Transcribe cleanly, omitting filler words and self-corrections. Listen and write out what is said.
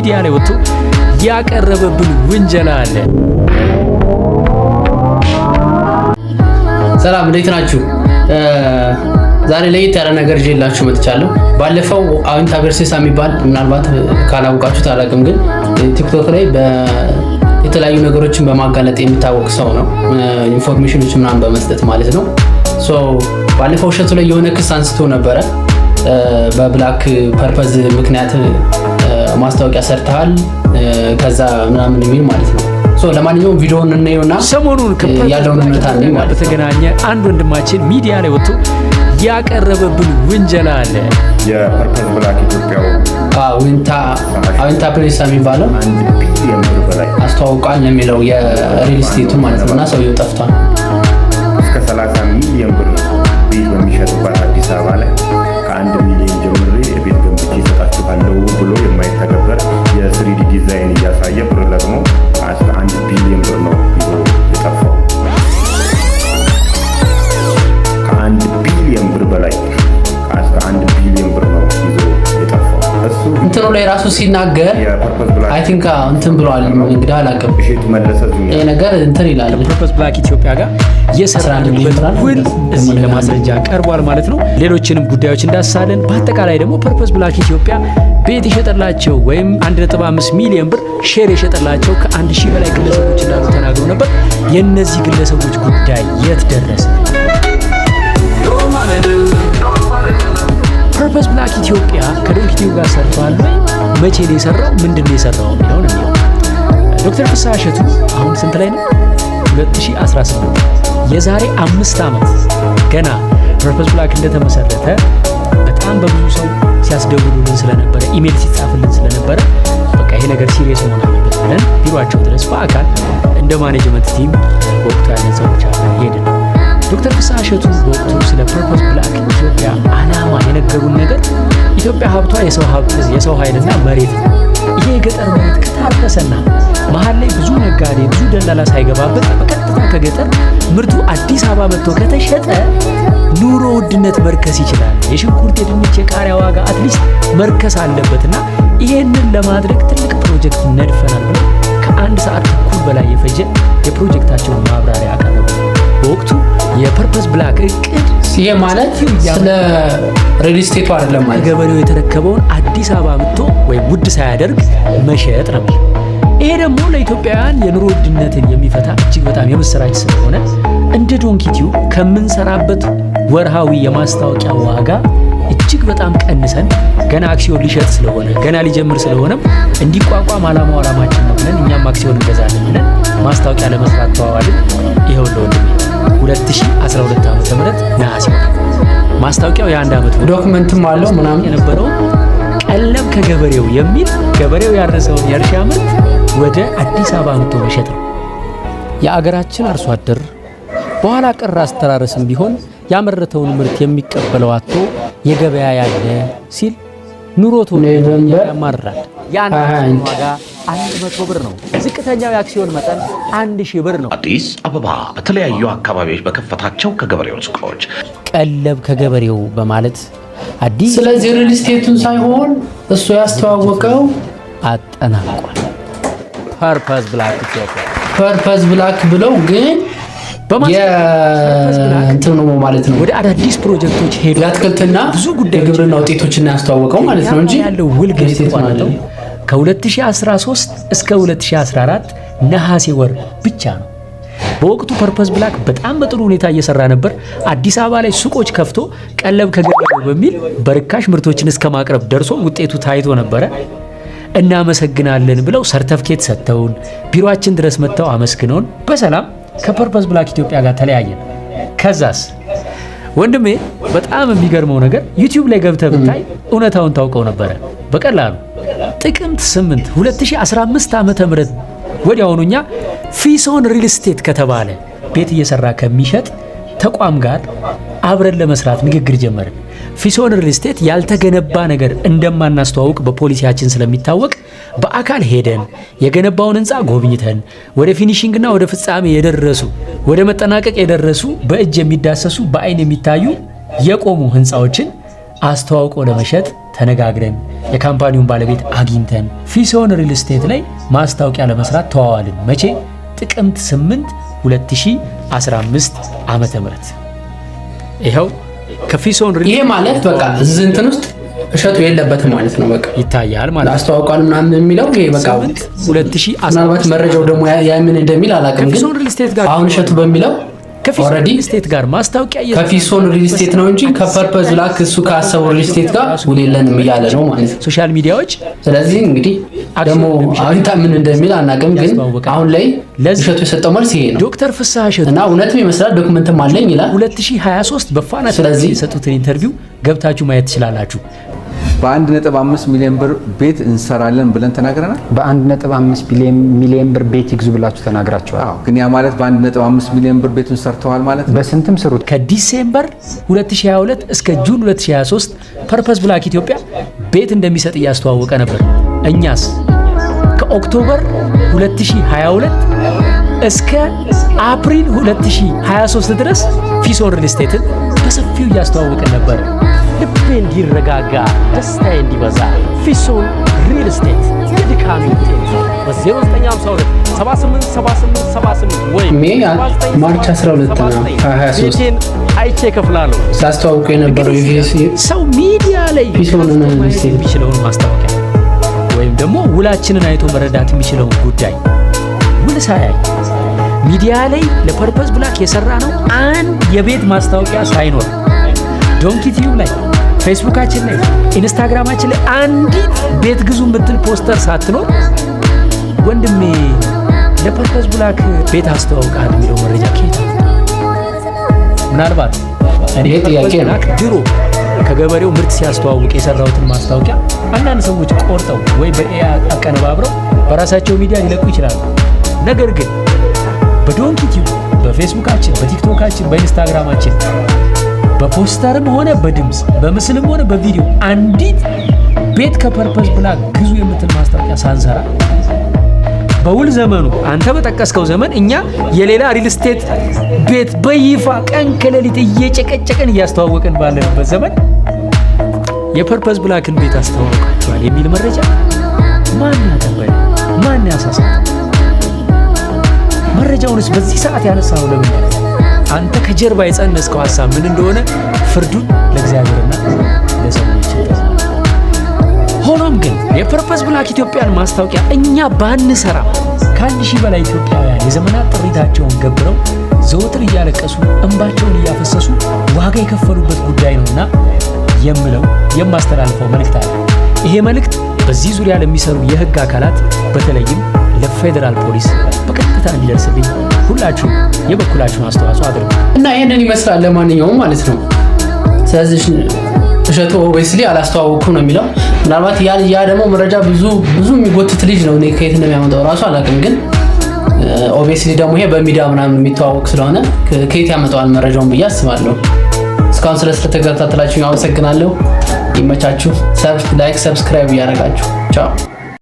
ሚዲያ ላይ ወጥቶ ያቀረበብን ውንጀላ አለ። ሰላም፣ እንዴት ናችሁ? ዛሬ ለየት ያለ ነገር ይዤላችሁ መጥቻለሁ። ባለፈው አዊንታ ቤርሴሳ የሚባል፣ ምናልባት ካላወቃችሁት አላውቅም፣ ግን ቲክቶክ ላይ የተለያዩ ነገሮችን በማጋለጥ የሚታወቅ ሰው ነው። Information ኖች ምናምን በመስጠት ማለት ነው። So ባለፈው እሸቱ ላይ የሆነ ክስ አንስቶ ነበረ። በ Black Purpose ምክንያት ማስታወቂያ ሰርተሃል ከዛ ምናምን የሚል ማለት ነው። So ለማንኛውም ቪዲዮውን እናየውና ሰሞኑን ያለውን እውነታ እንይ ማለት ነው። በተገናኘ አንድ ወንድማችን ሚዲያ ላይ ወጥቶ ያቀረበብን ውንጀላ አለ። የ Purpose Black ኢትዮጵያው አዊንታ ፕሬሳ የሚባለው 1 ቢሊዮን ብር በላይ አስተዋውቋል ነው የሚለው፣ የ real estate ኡ ማለት ነው። እና ሰውየው ጠፍቷል። እስከ 30 ሚሊዮን ብር ቤት በሚሸጥባት አዲስ አበባ ላይ ከ1 ሚሊዮን ጀምሬ የቤት ገንብቼ እሰጣችኋለሁ ብሎ የማይተገበር የ 3D design እያሳየ ብር ለቅሞ እስከ 1 ቢሊዮን ብር ነው ይዞ የጠፋው። ከ1 ቢሊዮን ብር በላይ፣ እስከ 1 ቢሊዮን ብር ነው ይዞ የጠፋው እሱ። እንትኑ ላይ ራሱ ሲናገር የ Purpose Black I think እንትን ብለዋል። እንግዲህ አላውቅም። እሸቱ መለሰ ዙኛ ይሄ ነገር እንትን ይላል። Purpose Black ኢትዮጵያ ጋር የሰራንበት ውል እዚህ ለማስረጃ ቀርቧል ማለት ነው። ሌሎችንም ጉዳዮች እንዳሳለን። በአጠቃላይ ደግሞ Purpose Black ኢትዮጵያ ቤት የሸጠላቸው ወይም 1.5 ሚሊዮን ብር share የሸጠላቸው ከ1000 በላይ ግለሰቦች እንዳሉ ተናግሮ ነበር። የእነዚህ ግለሰቦች ጉዳይ የት ደረሰ? Purpose Black ኢትዮጵያ ከ Donkey Tube ጋር ሰርቷል ወይ? መቼ ነው የሰራው? ምንድን ነው የሰራው የሚለውን እንየው። ዶክተር ፍስሐ እሸቱ አሁን ስንት ላይ ነው? 2018፣ የዛሬ 5 ዓመት ገና Purpose Black እንደተመሰረተ በጣም በብዙ ሰው ሲያስደውሉልን ስለነበረ፣ ኢሜል ሲጻፍልን ስለነበረ፣ በቃ ይሄ ነገር serious መሆን አለበት ብለን ቢሮአቸው ድረስ በአካል እንደ management team በወቅቱ ያለን ሰዎች አብረን ሄድን። ዶክተር ፍስሐ እሸቱ በወቅቱ ስለ Purpose Black ኢትዮጵያ ዓላማ የነገሩን ነገር ኢትዮጵያ ሀብቷ የሰው ሀብት፣ የሰው ኃይልና መሬት ነው። ይሄ የገጠር መሬት ከታረሰና መሀል ላይ ብዙ ነጋዴ፣ ብዙ ደላላ ሳይገባበት በቀጥታ ከገጠር ምርቱ አዲስ አበባ መጥቶ ከተሸጠ ኑሮ ውድነት መርከስ ይችላል። የሽንኩርት፣ የድንች፣ የቃሪያ ዋጋ at least መርከስ አለበትና ይሄንን ለማድረግ ትልቅ ፕሮጀክት ነድፈናል ብለው ከአንድ ሰዓት ተኩል በላይ የፈጀ የፕሮጀክታቸውን ማብራሪያ አቀረቡ። በወቅቱ የ Purpose Black እቅድ ይሄ ማለት ስለ real estate ኡ አይደለም ማለት ነው። ገበሬው የተረከበውን አዲስ አበባ መጥቶ ወይም ውድ ሳያደርግ መሸጥ ነበር። ይሄ ደግሞ ለኢትዮጵያውያን የኑሮ ውድነትን የሚፈታ እጅግ በጣም የምስራች ስለሆነ እንደ Donkey Tube ከምንሰራበት ወርሃዊ የማስታወቂያ ዋጋ እጅግ በጣም ቀንሰን፣ ገና አክሲዮን ሊሸጥ ስለሆነ፣ ገና ሊጀምር ስለሆነም እንዲቋቋም አላማው አላማችን ነው ብለን እኛም አክሲዮን እንገዛለን ብለን ማስታወቂያ ለመስራት ተዋዋልን። ይኸው ለወንድሜ 2012 ዓ.ም ነሐሴ ወር ማስታወቂያው የአንድ ዓመት Document ም አለው ምናምን። የነበረው ቀለብ ከገበሬው የሚል፣ ገበሬው ያረሰውን የእርሻ ምርት ወደ አዲስ አበባ አምጥቶ መሸጥ ነው። የአገራችን አርሶ አደር በኋላ ቀር አስተራረስም ቢሆን ያመረተውን ምርት የሚቀበለው አጥቶ የገበያ ያለ ሲል ኑሮ ተወዷል ያማርራል። የአንድ አክሲዮን ዋጋ 100 ብር ነው። ዝቅተኛው የአክሲዮን መጠን 1000 ብር ነው። አዲስ አበባ በተለያዩ አካባቢዎች በከፈታቸው ከገበሬው ሱቆች ቀለብ ከገበሬው በማለት አዲስ ስለዚህ real estate ኡን ሳይሆን እሱ ያስተዋወቀው አጠናቋል። Purpose Black ኢትዮጵያ Purpose Black ብለው ግን የእንትኑ ነው ማለት ነው። ወደ አዳዲስ ፕሮጀክቶች ሄዶ የአትክልትና ብዙ ጉዳዮች የግብርና ውጤቶችን ያስተዋወቀው ማለት ነው እንጂ ያለው ውል ግን real estate ኡን የተቋረጠው አይደለም። ከ2013 እስከ 2014 ነሐሴ ወር ብቻ ነው። በወቅቱ Purpose Black በጣም በጥሩ ሁኔታ እየሰራ ነበር። አዲስ አበባ ላይ ሱቆች ከፍቶ ቀለብ ከገበሬው በሚል በርካሽ ምርቶችን እስከ ማቅረብ ደርሶ ውጤቱ ታይቶ ነበረ። እናመሰግናለን ብለው ሰርተፍኬት ሰጥተውን፣ ቢሮአችን ድረስ መጥተው አመስግነውን በሰላም ከ Purpose Black ኢትዮጵያ ጋር ተለያየን። ከዛስ ወንድሜ፣ በጣም የሚገርመው ነገር ዩቲዩብ ላይ ገብተህ ብታይ እውነታውን ታውቀው ነበረ በቀላሉ። ጥቅምት 8 2015 ዓ.ም. ወዲያውኑ እኛ ፊሶን real estate ከተባለ ቤት እየሰራ ከሚሸጥ ተቋም ጋር አብረን ለመስራት ንግግር ጀመርን። ፊሶን real estate ያልተገነባ ነገር እንደማናስተዋውቅ በፖሊሲያችን ስለሚታወቅ በአካል ሄደን የገነባውን ህንፃ ጎብኝተን ወደ finishing ና ወደ ፍጻሜ የደረሱ፣ ወደ መጠናቀቅ የደረሱ፣ በእጅ የሚዳሰሱ፣ በአይን የሚታዩ የቆሙ ህንፃዎችን አስተዋውቆ ለመሸጥ ተነጋግረን የ company ውን ባለቤት አግኝተን ፊሶን ሪል ስቴት ላይ ማስታወቂያ ለመስራት ተዋዋልን። መቼ? ጥቅምት 8 2015 ዓመተ ምህረት። ይኸው ከፊሶን ሪል ይሄ ማለት በቃ እዚህ እንትን ውስጥ እሸቱ የለበትም ማለት ነው። በቃ ይታያል ማለት ነው። አስተዋውቋል ምናምን የሚለው ይሄ በቃ 8 2015 ምናልባት መረጃው ደግሞ ያ ምን እንደሚል አላውቅም፣ ግን ከፊሶን ሪል ስቴት ጋር አሁን እሸቱ በሚለው ከፊሶን already ሪል ስቴት ጋር ማስታወቂያ ከፊሶን ሪል ስቴት ነው እንጂ ከፐርፐዝ ብላክ እሱ ካሰቡ ሪል ስቴት ጋር ውል የለንም እያለ ነው ማለት ነው። Social media ዎች ስለዚህ እንግዲህ ደግሞ አዊንታ ምን እንደሚል አናውቅም፣ ግን አሁን ላይ እሸቱ የሰጠው መልስ ይሄ ነው። ዶክተር ፍስሐ እሸቱ እና እውነትም ይመስላል፣ document ም አለኝ ይላል። 2023 በፋና ስለዚህ የሰጡትን interview ገብታችሁ ማየት ትችላላችሁ። በ1.5 ሚሊዮን ብር ቤት እንሰራለን ብለን ተናግረናል። በ1.5 ሚሊዮን ብር ቤት ይግዙ ብላችሁ ተናግራችኋል። አዎ፣ ግን ያ ማለት በ1.5 ሚሊዮን ብር ቤቱን ሰርተዋል ማለት ነው። በስንትም ስሩት። ከ December 2022 እስከ June 2023 ፐርፐስ ብላክ ኢትዮጵያ ቤት እንደሚሰጥ እያስተዋወቀ ነበር። እኛስ ከ October 2022 እስከ አፕሪል 2023 ድረስ ፊሶን ሪል ስቴትን በሰፊው እያስተዋወቅን ነበር። ልቤ እንዲረጋጋ፣ ደስታዬ እንዲበዛ፣ ፊሶን ሪል ስቴት የድካሚ ውጤት በ0952 78 78 ወይም May March 12 ነው 2023 ቤቴን አይቼ እከፍላለሁ። ሳስተዋውቁ የነበረው ሰው ሚዲያ ላይ ፊሶን ከፍቶ ሪል ማየት ስቴት የሚችለውን ማስታወቂያ ወይም ደግሞ ውላችንን አይቶ መረዳት የሚችለውን ጉዳይ ውል ሳያይ፣ ሚዲያ ላይ ለፐርፐዝ ብላክ የሰራ ነው አንድ የቤት ማስታወቂያ ሳይኖር፣ ዶንኪ ቲዩብ ላይ፣ ፌስቡካችን ላይ፣ ኢንስታግራማችን ላይ አንዲት ቤት ግዙ የምትል ፖስተር ሳትኖር፣ ወንድሜ ለፐርፐዝ ብላክ ቤት አስተዋውቃል የሚለው መረጃ ከየት አመጣ? ምናልባት እኔ ይሄ ጥያቄ ፐርፐዝ ነው። ብላክ ድሮ ከገበሬው ምርት ሲያስተዋውቅ የሰራሁትን ማስታወቂያ አንዳንድ ሰዎች ቆርጠው ወይ በ AI አቀነባብረው በራሳቸው ሚዲያ ሊለቁ ይችላሉ። ነገር ግን በዶንኪ ቲዩብ፣ በፌስቡካችን፣ በቲክቶካችን፣ በኢንስታግራማችን በፖስተርም ሆነ በድምፅ፣ በምስልም ሆነ በቪዲዮ አንዲት ቤት ከፐርፐዝ ብላክ ግዙ የምትል ማስታወቂያ ሳንሰራ፣ በውል ዘመኑ አንተ በጠቀስከው ዘመን እኛ የሌላ ሪል ስቴት ቤት በይፋ ቀን ከሌሊት እየጨቀጨቅን እያስተዋወቅን ባለንበት ዘመን የፐርፐዝ ብላክን ቤት አስተዋውቃቸዋል የሚል መረጃ ማን ያቀበለ? ማን ያሳሳተ? መረጃውንስ በዚህ ሰዓት ያነሳው ለምን? አንተ ከጀርባ የጸነስከው ሀሳብ ምን እንደሆነ ፍርዱን ለእግዚአብሔርና ለሰዎች። ሆኖም ግን የፐርፐዝ ብላክ ኢትዮጵያን ማስታወቂያ እኛ ባንሰራ ከ1,000 በላይ ኢትዮጵያውያን የዘመናት ጥሪታቸውን ገብረው ዘወትር እያለቀሱ እንባቸውን እያፈሰሱ ዋጋ የከፈሉበት ጉዳይ ነውና የምለው የማስተላልፈው መልእክት አለ። ይሄ መልእክት በዚህ ዙሪያ ለሚሰሩ የህግ አካላት በተለይም ለፌዴራል ፖሊስ በቀጥታ እንዲደርስልኝ ሁላችሁም የበኩላችሁን አስተዋጽኦ አድርጉ። እና ይህንን ይመስላል ለማንኛውም ማለት ነው። ስለዚህ እሸቱ obviously አላስተዋወቅኩም ነው የሚለው። ምናልባት ያ ደግሞ መረጃ ብዙ ብዙ የሚጎትት ልጅ ነው። እኔ ከየት እንደሚያመጣው ራሱ አላውቅም። ግን obviously ደግሞ ይሄ በሚዲያ ምናምን የሚተዋወቅ ስለሆነ ከየት ያመጣዋል መረጃውን ብዬ አስባለሁ። እስካሁን ስለተከታተላችሁ አመሰግናለሁ። ይመቻችሁ። Like፣ subscribe እያደረጋችሁ ቻው።